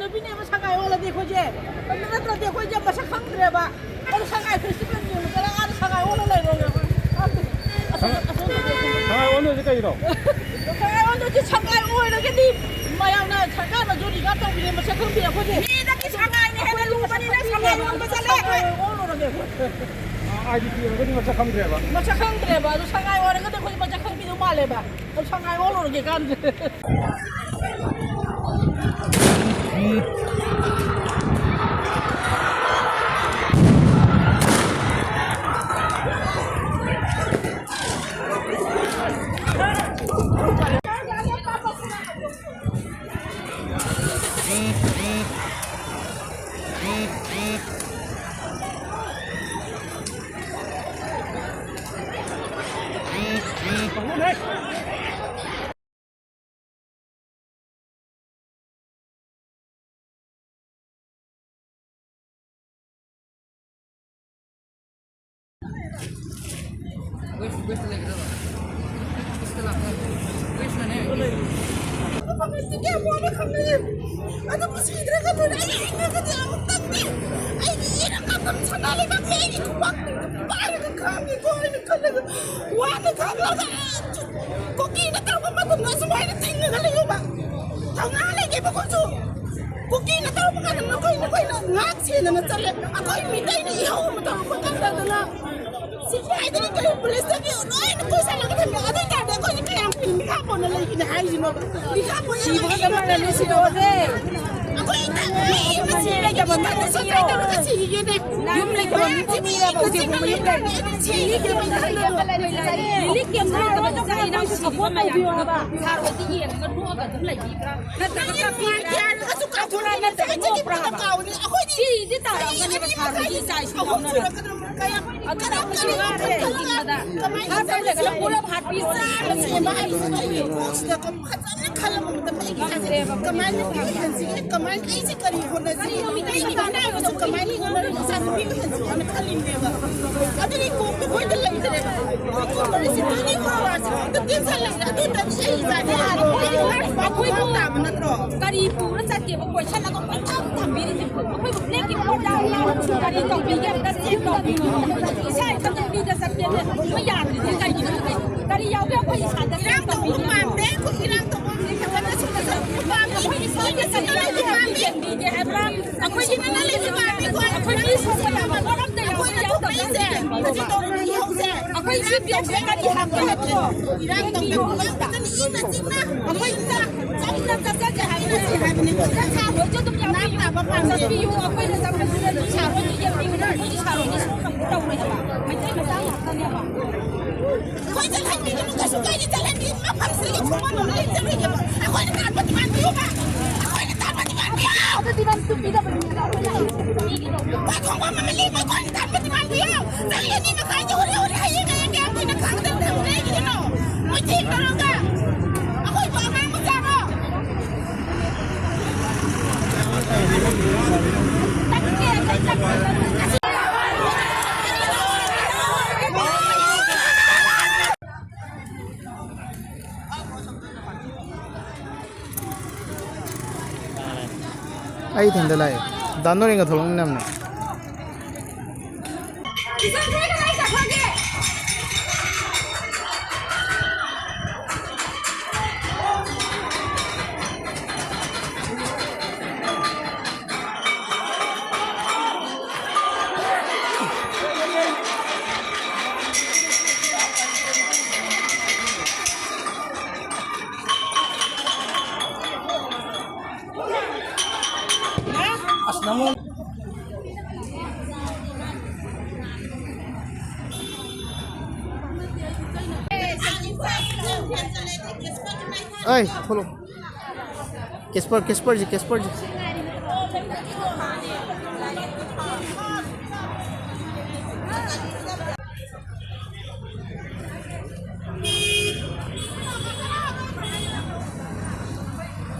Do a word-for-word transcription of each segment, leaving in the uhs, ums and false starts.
ꯅꯨꯄꯤꯅꯦꯕ ꯁꯉꯥꯏ ꯑꯣꯜꯂꯗꯤ ꯑꯩꯈꯣꯏꯁꯦ꯫ ꯑꯗꯨ ꯅꯠꯇ꯭ꯔꯗꯤ ꯑꯩꯈꯣꯏꯁꯦ ꯃꯁꯛ ꯈꯪꯗ꯭ꯔꯦꯕ꯫ ꯑꯗꯨ ꯁꯉꯥꯏ ꯐꯦꯁꯇꯤꯚꯦꯜ ꯌꯦꯡꯕ ꯆꯠꯂꯒ ꯑꯥꯗ ꯁꯉꯥꯏ ꯑꯣꯜꯂ ꯂꯩꯔꯣꯏꯒꯦꯕ꯫ ꯑꯁꯣꯝꯗꯗꯤ ꯑꯩꯈꯣꯏ ꯁꯉꯥꯏ ꯑꯣꯟꯗꯣꯏꯁꯦ ꯀꯩꯒꯤꯅꯣ? ꯁꯉꯥꯏ ꯑꯣꯟꯗꯣꯏꯁꯦ ꯁꯉꯥꯏ ꯑꯣꯏꯔꯒꯗꯤ ꯃꯌꯥꯝꯅ ꯁꯔꯀꯥꯔꯅꯁꯨ ꯔꯤꯒꯥꯔꯗ ꯇꯧꯕꯤꯔꯦ, ꯃꯁꯛ ꯈꯪꯕꯤꯔꯦ꯫ ꯑꯩꯈꯣꯏꯗꯤ ꯃꯤꯗꯒꯤ ꯁꯉꯥꯏꯅ ꯍꯦꯟꯅ ꯂꯨꯕꯅꯤꯅ ꯁꯉꯥꯏ ꯑꯣꯟꯕ ꯆꯠꯂꯦ ꯑꯩꯈꯣꯏ꯫ ꯁꯉꯥꯏ ꯑꯣꯜꯂꯨꯔꯒꯦ ꯑꯩꯈꯣꯏ꯫ ꯑꯥꯏ ꯗꯤ ꯄꯤ ꯑꯣꯏꯔꯒꯗꯤ ꯃꯁꯛ ꯈꯪꯗ꯭ꯔꯦꯕ꯫ ꯃꯁꯛ ꯈꯪꯗ꯭ꯔꯦꯕ꯫ ꯑꯗꯨ ꯁꯉꯥꯏ ꯑꯣꯏꯔꯒꯗꯤ ꯑꯩꯈꯣꯏ ꯃꯁꯛ ꯈꯪꯕꯤꯗꯧ ꯃꯥꯜꯂꯦꯕ꯫ ꯁꯉꯥꯏ ꯑꯣꯜꯂꯨꯔꯒꯦ ꯀꯥꯟꯗꯦ꯫ ꯑꯗꯨꯕꯨ ꯁꯤꯗ꯭ꯔꯒ ꯂꯣꯏꯔꯦ꯫ ꯑꯩ ꯍꯤꯡꯉꯒꯗꯤ ꯑꯃꯨꯛꯇꯪꯗꯤ ꯑꯩꯒꯤ ꯏꯔꯝ ꯅꯄꯝ ꯁꯅꯥ ꯂꯩꯕꯥꯛꯁꯦ ꯑꯩꯒꯤ ꯈꯨꯕꯥꯛ ꯄꯥꯏꯔꯒ ꯈꯥꯡꯉꯤꯀꯣ ꯍꯥꯏꯅ ꯈꯜꯂꯒ ꯋꯥꯅ ꯈꯥꯡꯂꯒ ꯀꯨꯀꯤꯅ ꯇꯧꯕ ꯃꯇꯝꯗ ꯑꯁꯨꯃꯥꯏꯅ ꯊꯤꯡꯉꯒ ꯂꯩꯌꯣꯕ꯫ ꯊꯧꯅꯥ ꯂꯩꯒꯦꯕ ꯑꯩꯈꯣꯏꯁꯨ꯫ ꯀꯨꯀꯤꯅ ꯇꯧꯔꯛꯄ ꯀꯥꯟꯗ ꯅꯈꯣꯏ ꯅꯈꯣꯏꯅ ꯉꯥꯛ ꯁꯦꯟꯗꯅ ꯆꯠꯂꯦ꯫ ꯑꯩꯈꯣꯏ ꯃꯤꯇꯩꯅ ꯏꯍꯧ ꯑꯃ ꯇꯧꯔꯛꯄ ꯀꯥꯟꯗꯅ ꯁꯤꯐꯥꯏꯗꯒꯤ ꯀꯔꯤ ꯄꯨꯂꯤꯁꯇꯒꯤ ꯂꯣꯏꯅ ꯀꯣꯏꯁꯜꯂꯒ ꯊꯝꯃꯦ꯫ ꯑꯗꯨ ꯑꯣꯏꯇꯥꯔꯗꯤ ꯑꯩꯈꯣꯏꯁꯦ ꯀꯌꯥꯝ ꯀꯨꯏꯅ ꯃꯤꯈꯥ ꯄꯣꯟꯅ ꯂꯩꯒꯅꯤ ꯍꯥꯏꯁꯤꯅꯣ? ꯃꯤꯈꯥ ꯄꯣꯟꯅ ꯁꯤꯕꯒ ꯆꯞ ꯃꯥꯟꯅꯅꯤ, ꯁꯤꯗꯣꯛꯑꯁꯦ꯫ ꯑꯩꯈꯣꯏ ꯏꯊꯛ ꯃꯤ ꯑꯃ ꯁꯤꯔꯦ, ꯌꯨꯝ ꯂꯩꯇꯕ ꯃꯤ ꯁꯨꯇꯥꯏ ꯇꯧꯔꯒ ꯁꯤꯔꯤꯒꯦꯅꯦ꯫ ꯌꯨꯝ ꯂꯩꯇꯕ ꯃꯤ ꯃꯤ ꯃꯤꯔꯕ ꯍꯧꯖꯤꯛ ꯐꯥꯎꯕ ꯌꯨꯝ ꯂꯩ-, ꯔꯤꯂꯤꯐ ꯀꯦꯝꯞ ꯂꯩꯇꯕ ꯏꯆꯥ ꯏꯅꯥꯎ ꯁꯤꯕ ꯃꯌꯥꯝꯗꯣ ꯁꯥꯔ ꯍꯣꯏꯗꯤ ꯌꯦꯡꯉꯒ ꯅꯣꯛꯑꯒ ꯑꯗꯨꯝ ꯂꯩꯕꯤꯕ꯭ꯔꯥ? ꯅꯠꯇ꯭ꯔꯒ ꯀꯞꯄꯤꯕ꯭ꯔꯥ? ꯍꯔꯥꯎꯕ꯭ꯔꯥ ꯅꯠꯇ꯭ꯔꯒ ꯅꯣꯛꯄ꯭ꯔꯥ ꯍꯥꯏꯕ? ꯁꯤꯗꯤ ꯇꯥꯔꯛꯑꯝꯒꯅꯦꯕ ꯁꯥꯔ ꯍꯣꯏꯗꯤ ꯏꯆꯥ ꯏꯁꯨ ꯌꯥꯎꯅꯔꯒ꯫ ꯑꯗꯨꯅ ꯀꯔꯤ ꯍꯥꯞꯄ ꯂꯩꯔꯒꯅ ꯄꯨꯂꯞ ꯍꯥꯠꯄꯤ, ꯆꯥꯕ ꯁꯦꯝꯕ ꯍꯥꯏꯕꯁꯤꯗꯤ ꯑꯩꯒꯤ ꯀꯣꯛꯁꯤꯗ ꯐꯖꯅ ꯈꯜꯂꯕ ꯃꯇꯝꯗ ꯑꯩꯒꯤ ꯏꯁꯥꯁꯦ ꯀꯃꯥꯏꯅ ꯄꯤꯛꯍꯟꯁꯤꯒꯦ, ꯀꯃꯥꯏꯅ ꯑꯩꯁꯦ ꯀꯔꯤ ꯍꯣꯠꯅꯁꯤꯒꯦ, ꯑꯩꯒꯤ ꯃꯤꯅꯥꯏꯕꯁꯨ ꯀꯃꯥꯏꯅ ꯍꯣꯠꯅꯔꯒ ꯏꯆꯥꯁꯦ ꯄꯤꯛꯍꯟꯁꯤꯒꯦꯅ ꯈꯜꯂꯤꯅꯦꯕ꯫ ꯑꯗꯨꯒꯤ ꯀꯣꯛꯇꯣ ꯃꯣꯏꯗ ꯂꯩꯇ꯭ꯔꯦꯕ꯫ ꯀꯣꯛꯇꯣ ꯂꯩꯇ꯭ꯔꯦ꯫ ꯇ꯭ꯋꯦꯟꯇꯤ ꯐꯣꯔ ꯑꯋꯥꯔꯁꯦ ꯈꯛꯇ ꯇꯦꯟꯁꯟ ꯂꯩꯔꯦ꯫ ꯑꯗꯨ ꯅꯠꯇ꯭ꯔꯗꯤ ꯑꯩ ꯏꯆꯥꯁꯦ ꯍꯥꯟꯅ ꯑꯩꯈꯣꯏ ꯇꯥꯕ ꯅꯠꯇ꯭ꯔꯣ? ꯀꯔꯤ ꯄꯨꯔ ꯆꯠꯀꯦꯕ? ꯀꯣꯏꯁꯜꯂꯒ ꯀꯣꯏꯊꯝ ꯊꯝꯕꯤꯔꯤꯁꯦ꯫ ꯑꯩꯈꯣꯏꯕꯨ black ꯀꯤ ꯄꯣꯠ ꯆꯥꯕ ꯌꯥꯎꯔꯁꯨ ꯀꯔꯤ ꯇꯧꯕꯤꯒꯦ? ꯑꯝꯇ check ꯇꯧꯕꯤꯌꯨ꯫ ꯏꯁꯥ ꯏꯊꯟꯇ ꯂꯝꯕꯤꯗ ꯆꯠꯀꯦꯅꯦ꯫ ꯃꯣꯏ ꯌꯥꯗ꯭ꯔꯤꯁꯦ ꯀꯩꯒꯤꯅꯣ? ꯀꯔꯤ ꯌꯥꯎꯒꯦ? ꯑꯩꯈꯣꯏ ꯏꯁꯥꯗ check ꯇꯧꯕꯤꯌꯨ꯫ ꯏꯔꯥꯡ ꯇꯧꯕ ꯄꯥꯝꯗꯦ꯫ ꯑꯩꯈꯣꯏ ꯏꯔꯥꯡ ꯇꯧꯕ ꯄꯥꯝꯗꯦ꯫ ꯑꯩꯈꯣꯏ ꯏꯁꯥꯗ ꯆꯠꯂꯒ ꯌꯦꯡꯕꯤꯒꯦ ꯍꯥꯏꯕ꯭ꯔꯥ? ꯑꯩꯈꯣꯏꯒꯤ ꯅꯪꯅ ꯂꯩꯁꯨ ꯄꯥꯝꯃꯤ, ꯑꯩꯈꯣꯏ ꯃꯤ ꯁꯣꯛꯄ ꯌꯥꯕ ꯃꯔꯝꯗ ꯌꯥꯎꯕ ꯌꯥꯎꯗꯕ꯭ꯔꯥ? ꯑꯩꯈꯣꯏ ꯁꯤ ꯕꯦꯒꯁꯦ ꯀꯔꯤ ꯍꯥꯞꯀꯦ ꯍꯥꯏꯕꯗꯣ ꯏꯔꯥꯡ ꯇꯧꯗꯕ ꯉꯥꯛꯇꯅꯤ꯫ ꯏꯪꯅ ꯆꯤꯛꯅ ꯑꯩꯈꯣꯏ ꯆꯥꯛ ꯆꯥꯛꯅ ꯆꯠꯆꯒꯦ ꯍꯥꯏꯕꯅꯤ꯫ ꯍꯥꯏꯕꯅꯤ꯫ ꯁꯥꯔꯣꯏꯁꯨ ꯑꯗꯨꯝ ꯌꯥꯎꯕꯤꯌꯨ꯫ ꯆꯠꯄꯤꯌꯨ꯫ ꯑꯩꯈꯣꯏꯅ ꯆꯠꯄꯁꯤꯗ ꯁꯥꯔꯣꯏꯁꯨ ꯌꯦꯡꯕꯤꯌꯨ꯫ ꯑꯩꯈꯣꯏꯗꯤ ꯁꯥꯔꯣꯏꯗꯤ ꯁꯣꯝ ꯇꯧꯔꯣꯏꯗꯕ꯫ ꯃꯩꯇꯩ ꯃꯆꯥ ꯉꯥꯛꯇꯅꯦꯕ꯫ ꯑꯩꯈꯣꯏ ꯆꯠꯍꯟꯕꯤꯒꯅꯨ, ꯀꯩꯁꯨ ꯀꯥꯏꯗꯦ, ꯆꯠꯍꯟꯕꯤꯒꯅꯨ, ꯃꯐꯝꯁꯤꯗꯒꯤ ꯁꯨꯡꯑꯣꯟ ꯑꯣꯟꯂꯔꯣꯏ, ꯆꯠꯂꯣꯏꯒꯦꯕ꯫ ꯑꯩꯈꯣꯏꯅ ꯇꯥꯟꯕ demand ꯄꯤꯌꯨꯕ, ꯑꯩꯈꯣꯏꯅ ꯇꯥꯟꯕ demand ꯄꯤꯌꯨ꯫ ꯑꯗꯨ demand ꯁꯨ ꯄꯤꯗꯕꯅꯤꯅ ꯑꯩꯈꯣꯏꯅ ꯄꯥꯏꯈꯣꯝꯕ ꯃꯃꯜ ꯂꯦꯝꯕ ꯑꯩꯈꯣꯏꯅ ꯇꯥꯟꯕ demand ꯄꯤꯌꯨ꯫ ꯆꯍꯤ ꯑꯅꯤ ꯃꯈꯥꯏꯗ ꯍꯣꯔꯦ ꯍꯣꯔꯦ ꯍꯌꯦꯡ ꯍꯌꯦꯡ ꯀꯌꯥ ꯀꯨꯏꯅ ꯈꯥꯡꯗꯅ ꯂꯩꯔꯤꯅꯣ? ꯃꯣꯏ ꯊꯦꯡꯅꯔꯒ ꯑꯩꯈꯣꯏꯕꯨ ꯑꯉꯥꯡ ꯃꯆꯥꯔꯣ? ꯑꯩ ꯏꯊꯟꯗ ꯂꯥꯛꯑꯦ꯫ ꯗꯥ ꯅꯣꯔꯦꯟꯒ ꯊꯣꯛꯂꯛꯃꯤꯟꯅꯕꯅꯦ꯫ ꯑꯁ, ꯅꯪꯉꯣꯟ-, ꯑꯩ ꯊꯣꯛꯂꯛꯑꯣ꯫ ꯀꯦꯁꯄꯔ, ꯀꯦꯁꯄꯔꯁꯦ, ꯀꯦꯁꯄꯔꯁꯦ꯫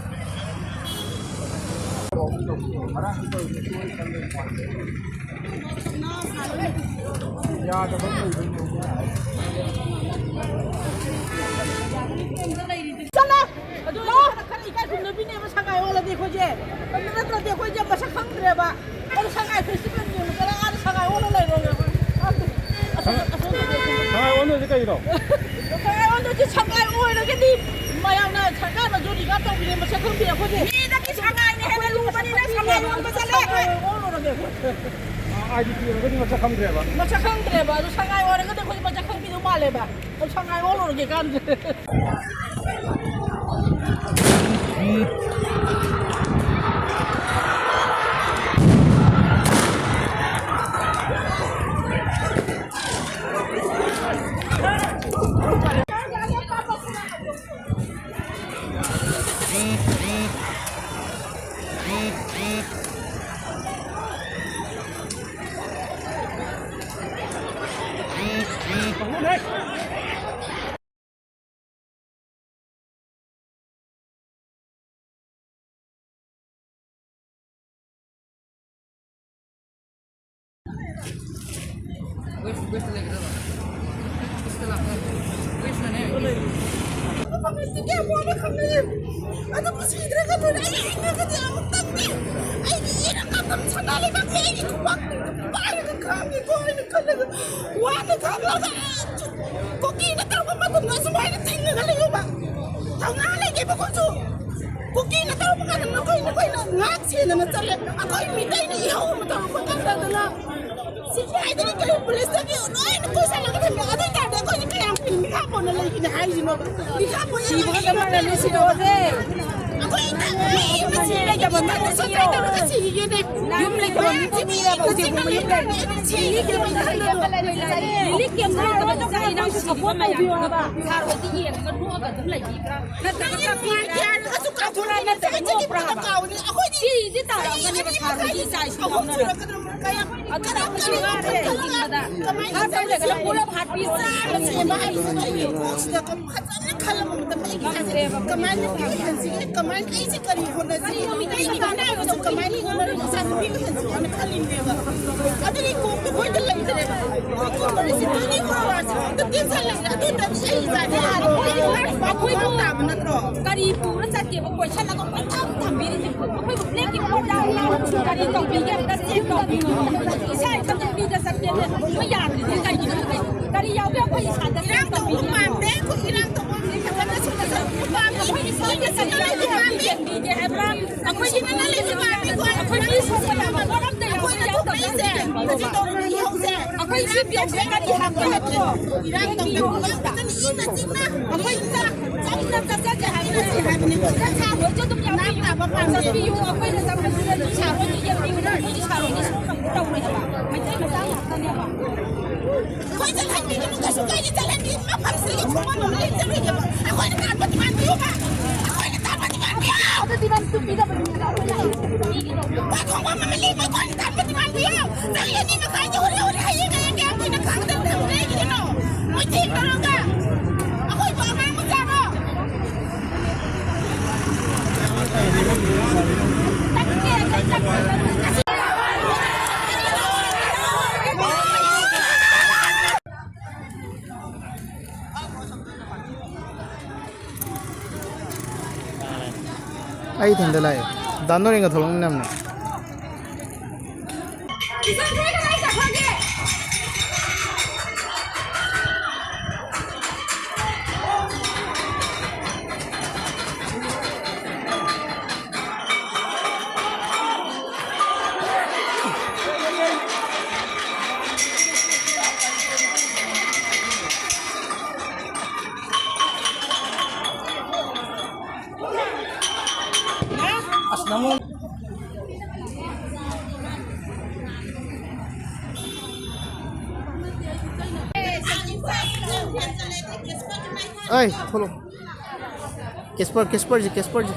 ꯆꯠꯂꯣ! ꯑꯗꯨ ꯏꯀꯥꯏ ꯈꯨꯝꯅꯕꯤꯅꯦꯕ ꯁꯉꯥꯏ ꯑꯣꯜꯂꯗꯤ ꯑꯩꯈꯣꯏꯁꯦ꯫ ꯑꯗꯨ ꯅꯠꯇ꯭ꯔꯗꯤ ꯑꯩꯈꯣꯏꯁꯦ ꯃꯁꯛ ꯈꯪꯗ꯭ꯔꯦꯕ꯫ ꯑꯗꯨ ꯁꯉꯥꯏ ꯐꯦꯁꯇꯤꯚꯦꯜ ꯌꯦꯡꯕ ꯆꯠꯂ ꯑꯥꯗ ꯁꯉꯥꯏ ꯑꯣꯜꯂ ꯂꯩꯔꯣꯅꯦ ꯑꯩꯈꯣꯏ꯫ ꯑꯁ, ꯑꯁꯣꯝꯗꯗꯤ ꯑꯩꯈꯣꯏ ꯁꯉꯥꯏ ꯑꯣꯟꯗꯣꯏꯁꯦ ꯀꯩꯅꯣ? ꯁꯉꯥꯏ ꯑꯣꯟꯗꯣꯏꯁꯦ ꯁꯉꯥꯏ ꯑꯣꯏꯔꯒꯗꯤ ꯃꯌꯥꯝꯅ ꯁꯔꯀꯥꯔꯅ ꯖꯣꯂꯤ ꯀꯥꯔꯗ ꯇꯧꯕꯤꯔꯦ ꯃꯁꯛ ꯈꯪꯗꯦ ꯑꯩꯈꯣꯏꯗꯤ꯫ ꯃꯤꯗꯒꯤ ꯁꯉꯥꯏꯅ ꯍꯦꯟꯅ ꯂꯨꯕꯅꯤꯅ ꯁꯉꯥꯏ ꯑꯣꯟꯕ ꯆꯠꯂꯦ ꯑꯩꯈꯣꯏ꯫ ꯁꯉꯥꯏ ꯑꯣꯜꯂꯨꯔꯒꯦ ꯑꯩꯈꯣꯏ꯫ ꯑꯥꯏ ꯗꯤ ꯄꯤ ꯑꯣꯏꯔꯒꯗꯤ ꯃꯁꯛ ꯈꯪꯗ꯭ꯔꯦꯕ꯫ ꯃꯁꯛ ꯈꯪꯗ꯭ꯔꯦꯕ꯫ ꯑꯗꯨ ꯁꯉꯥꯏ ꯑꯣꯏꯔꯒꯗꯤ ꯑꯩꯈꯣꯏ ꯃꯁꯛ ꯈꯪꯕꯤꯗꯧ ꯃꯥꯜꯂꯦꯕ꯫ ꯑꯩ ꯁꯉꯥꯏ ꯑꯣꯜꯂꯨꯔꯒꯦ ꯀꯥꯟꯗꯦ꯫ ꯑꯗꯨꯕꯨ ꯁꯤꯗ꯭ꯔꯒ ꯂꯣꯏꯔꯦ꯫ ꯑꯩ ꯍꯤꯡꯉꯒꯗꯤ ꯑꯃꯨꯛꯇꯪꯗꯤ ꯑꯩꯒꯤ ꯏꯔꯝ ꯅꯝꯗꯝ ꯁꯅꯥ ꯂꯩꯕꯥꯛꯁꯦ ꯑꯩꯒꯤ ꯈꯨꯕꯥꯛ ꯄꯥꯏꯔꯒ ꯈꯥꯡꯉꯤꯀꯣ ꯍꯥꯏꯅ ꯈꯜꯂꯒ ꯋꯥꯅ ꯈꯥꯡꯂꯒ ꯀꯨꯀꯤꯅ ꯇꯧꯔꯛꯄ ꯃꯇꯝꯗ ꯑꯁꯨꯃꯥꯏꯅ ꯊꯤꯡꯉꯒ ꯂꯩꯌꯣꯕ꯫ ꯊꯧꯅꯥ ꯂꯩꯒꯦꯕ ꯑꯩꯈꯣꯏꯁꯨ꯫ ꯀꯨꯀꯤꯅ ꯇꯧꯔꯛꯄ ꯀꯥꯟꯗ ꯅꯈꯣꯏ ꯅꯈꯣꯏꯅ ꯉꯥꯛ ꯁꯦꯟꯗꯅ ꯆꯠꯂꯦ꯫ ꯑꯩꯈꯣꯏ ꯃꯤꯇꯩꯅ ꯏꯍꯧ ꯑꯃ ꯇꯧꯔꯛꯄ ꯀꯥꯟꯗꯅ ꯁꯤꯐꯥꯏꯗꯒꯤ ꯀꯔꯤ ꯄꯨꯂꯤꯁꯇꯒꯤ ꯂꯣꯏꯅ ꯀꯣꯏꯁꯜꯂꯒ ꯊꯝꯃꯦ꯫ ꯑꯗꯨ ꯑꯣꯏ ꯇꯥꯔꯗꯤ ꯑꯩꯈꯣꯏꯁꯦ ꯀꯌꯥꯝ ꯀꯨꯏꯅ ꯃꯤꯈꯥ ꯄꯣꯟꯅ ꯂꯩꯈꯤꯅꯤ ꯍꯥꯏꯁꯤꯅꯣ? ꯃꯤꯈꯥ ꯄꯣꯟꯅ ꯁꯤꯕꯒ ꯆꯞ ꯃꯥꯟꯅꯅꯤ, ꯁꯤꯗꯣꯛꯑꯁꯦ꯫ ꯑꯩꯈꯣꯏ ꯏꯊꯛ ꯃꯤ ꯑꯃ ꯁꯤ ꯂꯩꯇꯕ ꯃꯤ ꯁꯨꯡꯌꯥꯎ ꯌꯥꯎꯔꯣꯏ꯫ ꯌꯨꯝ ꯂꯩꯇꯕ ꯃꯤ ꯊꯤꯕ ꯌꯥꯕ ꯎꯆꯦꯛ ꯃꯌꯨꯝ ꯂꯩ꯫ ꯁꯤꯒꯤ ꯀꯩꯅꯣ ꯈꯪꯗꯕ꯫ ꯔꯤꯂꯤꯐ ꯀꯦꯝ ꯂꯩꯇꯕ ꯏꯆꯥ ꯏꯅꯥꯎ ꯁꯤꯕ ꯃꯌꯥꯝ꯫ ꯁꯥꯔ ꯍꯣꯏꯗꯤ ꯌꯦꯡꯉꯒ ꯅꯣꯛꯑꯒ ꯑꯗꯨꯝ ꯂꯩꯕꯤꯕ꯭ꯔꯥ? ꯅꯠꯇ꯭ꯔꯒ ꯀꯞꯄꯤꯕ꯭ꯔꯥ? ꯀꯞꯄ꯭ꯔꯥ ꯅꯠꯇ꯭ꯔꯒ ꯅꯣꯛꯄ꯭ꯔꯥ ꯍꯥꯏꯕ? ꯁꯤꯗꯤ ꯇꯥꯔꯛꯑꯣ꯫ ꯀꯔꯤꯕ ꯁꯥꯔꯣꯏꯒꯤ ꯏꯆꯥ ꯏꯁꯨ ꯑꯍꯨꯝ ꯌꯥꯎꯅꯔꯒ? ꯁꯨꯔꯛꯀꯗ꯭ꯔꯕ? ꯀꯌꯥꯝ ꯑꯗꯨꯅ ꯑꯩꯈꯣꯏꯁꯨ ꯋꯥꯔꯦ ꯈꯜꯂꯒ ꯈꯟꯕꯗ꯫ ꯀꯃꯥꯏꯅ ꯍꯥꯠꯄ ꯂꯩꯔꯒꯅ ꯄꯨꯂꯞ ꯍꯥꯠꯄꯤ꯫ ꯆꯥꯅ ꯁꯦꯝꯕ ꯍꯥꯏꯕꯁꯤꯗ ꯑꯩꯒꯤ ꯀꯣꯛꯁꯤꯗ ꯐꯖꯅ ꯈꯜꯂꯕ ꯃꯇꯝꯗ ꯑꯩꯒꯤ ꯏꯆꯥꯁꯦ ꯉꯝꯗ꯭ꯔꯦꯕ꯫ ꯀꯃꯥꯏꯅ ꯄꯤꯛꯍꯟꯁꯤꯒꯦ? ꯀꯃꯥꯏꯅ ꯑꯩꯁꯦ ꯀꯔꯤ ꯍꯣꯠꯅꯁꯤꯒꯦ? ꯑꯩꯒꯤ ꯏꯆꯥꯅ ꯍꯥꯏꯕꯁꯨ ꯀꯃꯥꯏꯅ ꯍꯣꯠꯅꯔꯒ ꯏꯆꯥꯁꯦ ꯄꯤꯛꯍꯟꯁꯤꯒꯦ ꯍꯥꯏꯅ ꯈꯜꯂꯤꯅꯦꯕ꯫ ꯑꯗꯨꯒꯤ ꯀꯣꯛꯇꯣ ꯃꯣꯏꯗ ꯂꯩꯇ꯭ꯔꯦꯕ꯫ ꯑꯩꯈꯣꯏ ꯀꯣꯛꯇ ꯂꯩꯁꯦ twenty four hours ꯑꯝꯇ ꯇꯦꯟꯁꯟ ꯂꯩꯇ꯭ꯔꯦ꯫ ꯑꯗꯨ ꯅꯠꯇ꯭ꯔꯗꯤ ꯑꯩ ꯏꯆꯥꯁꯦ ꯍꯥꯟꯅ ꯑꯩꯈꯣꯏꯕꯨ ꯇꯥꯕ ꯅꯠꯇ꯭ꯔꯣ? ꯀꯔꯤ ꯄꯨꯔ ꯆꯠꯀꯦꯕ? ꯀꯣꯏꯁꯜꯂꯒ ꯀꯣꯏꯊꯝ ꯊꯝꯕꯤꯔꯤꯁꯦ꯫ ꯑꯩꯈꯣꯏꯕꯨ black report ꯀꯔꯤ ꯇꯧꯕꯤꯒꯦ? ꯑꯝꯇ check ꯇꯧꯕꯤꯌꯨ꯫ ꯏꯁꯥ ꯏꯊꯟꯇ ꯃꯤꯗ ꯆꯠꯀꯦꯅ ꯃꯣꯏ ꯌꯥꯗ꯭ꯔꯤꯁꯦ ꯀꯩꯒꯤꯅꯣ? ꯀꯔꯤ ꯌꯥꯎꯒꯦ? ꯑꯩꯈꯣꯏ ꯏꯁꯥꯗ check ꯏꯔꯥꯡ ꯇꯧꯕ ꯇꯧꯕꯤꯌꯨ꯫ ꯄꯥꯝꯗꯦ꯫ ꯑꯩꯈꯣꯏ ꯏꯔꯥꯡ ꯇꯧꯕ ꯃꯤ ꯐꯖꯅ ꯁꯨꯅ ꯆꯠꯄ ꯄꯥꯝꯃꯤ꯫ ꯑꯩꯈꯣꯏ ꯏꯁꯥꯗ ꯂꯩꯕ ꯄꯥꯝꯃꯤ꯫ ꯌꯦꯡꯕꯤꯒꯦ ꯍꯥꯏꯕ꯭ꯔꯥ? ꯑꯩꯈꯣꯏ ꯁꯤꯗ ꯂꯩꯕ ꯄꯥꯝꯃꯤ꯫ ꯑꯩꯈꯣꯏ ꯃꯤ ꯁꯣꯛꯄ ꯌꯥꯕ ꯃꯔꯝꯗ ꯌꯥꯎꯕ ꯌꯥꯎꯗꯕ ꯍꯧꯖꯤꯛ ꯇꯧꯔꯤꯕ ꯏꯍꯧꯁꯦ꯫ ꯑꯩꯈꯣꯏ ꯁꯤ ꯕꯦꯜꯁꯦ ꯀꯔꯤ ꯍꯥꯞꯀꯦ ꯍꯥꯏꯕꯗꯣ ꯏꯔꯥꯡ ꯇꯧꯗꯕ ꯐꯖꯅ ꯏꯪꯅ ꯆꯤꯛꯅ ꯑꯩꯈꯣꯏ ꯆꯥꯛ ꯆꯥꯃꯤꯟꯅ ꯆꯥꯛ ꯆꯥꯁꯦ ꯍꯥꯏꯕ ꯅꯠꯇꯦ ꯍꯥꯏꯕꯅꯤꯀꯣ꯫ ꯆꯥꯛ ꯆꯥꯕꯁꯨ ꯑꯗꯨꯝ ꯌꯥꯎꯕꯤꯌꯨ꯫ ꯅꯥꯞ ꯇꯥꯕ ꯄꯥꯝꯖꯩ꯫ ꯆꯠꯄꯤꯌꯨ꯫ ꯑꯩꯈꯣꯏꯅ ꯆꯠꯄꯁꯤꯗ ꯑꯗꯨꯝ ꯁꯥꯔꯣꯏꯅ ꯌꯦꯡꯕꯤꯌꯨ꯫ ꯑꯩꯈꯣꯏꯗꯤ ꯁꯥꯔꯣꯏꯅ ꯁꯨꯝ ꯇꯧꯔꯣꯏ ꯍꯥꯏꯕ꯫ ꯃꯩꯇꯩ ꯃꯆꯥ ꯉꯥꯛꯇꯅꯦꯕ꯫ ꯑꯩꯈꯣꯏ ꯆꯠꯍꯟꯕꯤꯒꯅꯨ, ꯀꯩꯁꯨ ꯀꯥꯏꯗꯦ, ꯆꯠꯍꯟꯕꯤꯒꯅꯨ꯫ ꯃꯐꯝꯁꯤꯗꯒꯤ ꯁꯨꯡꯑꯣꯟ ꯑꯣꯟꯂꯣꯏ ꯆꯠꯂꯣꯏꯒꯦꯕ꯫ ꯑꯩꯈꯣꯏꯅ ꯇꯥꯟꯕꯗꯤ ꯃꯥꯟꯕꯤꯌꯨꯕ꯫ ꯑꯩꯈꯣꯏꯅ ꯇꯥꯟꯕꯗꯤ ꯃꯥꯟꯕꯤꯌꯨ꯫ ꯑꯗꯨꯗꯤ ꯅꯪ ꯇꯨꯄꯤꯗ ꯑꯩꯈꯣꯏ ꯈꯣꯡꯕ ꯃꯃꯜ ꯂꯦꯝꯕ ꯑꯩꯈꯣꯏꯅ ꯇꯥꯟꯕꯗꯤ ꯃꯥꯟꯕꯤꯌꯨ꯫ ꯆꯍꯤ ꯑꯅꯤ ꯃꯈꯥꯏꯗꯤ ꯍꯣꯔꯦ ꯍꯣꯔꯦ ꯍꯌꯦꯡ ꯍꯌꯦꯡ ꯀꯌꯥꯝ ꯀꯨꯏꯅ ꯈꯥꯡꯗꯅ ꯊꯝꯒꯦ? ꯀꯩꯒꯤꯅꯣ? ꯃꯣꯏ ꯊꯦꯡꯅꯔꯒ ꯑꯩꯈꯣꯏꯕꯨ ꯑꯉꯥꯡ ꯃꯆꯥꯔꯣ? ꯑꯩ ꯏꯊꯟꯗ ꯂꯥꯛꯑꯦ꯫ ꯗꯥ ꯅꯣꯔꯦꯟꯒ ꯊꯣꯛꯂꯛꯃꯤꯟꯅꯕꯅꯦ꯫ ꯑꯁ, ꯅꯪꯉꯣꯟ- ꯑꯩ ꯊꯣꯛꯂꯛꯑꯣ꯫ ꯀꯦꯁꯄꯔ, ꯀꯦꯁꯄꯔꯁꯤ, ꯀꯦꯁꯄꯔꯁꯤ꯫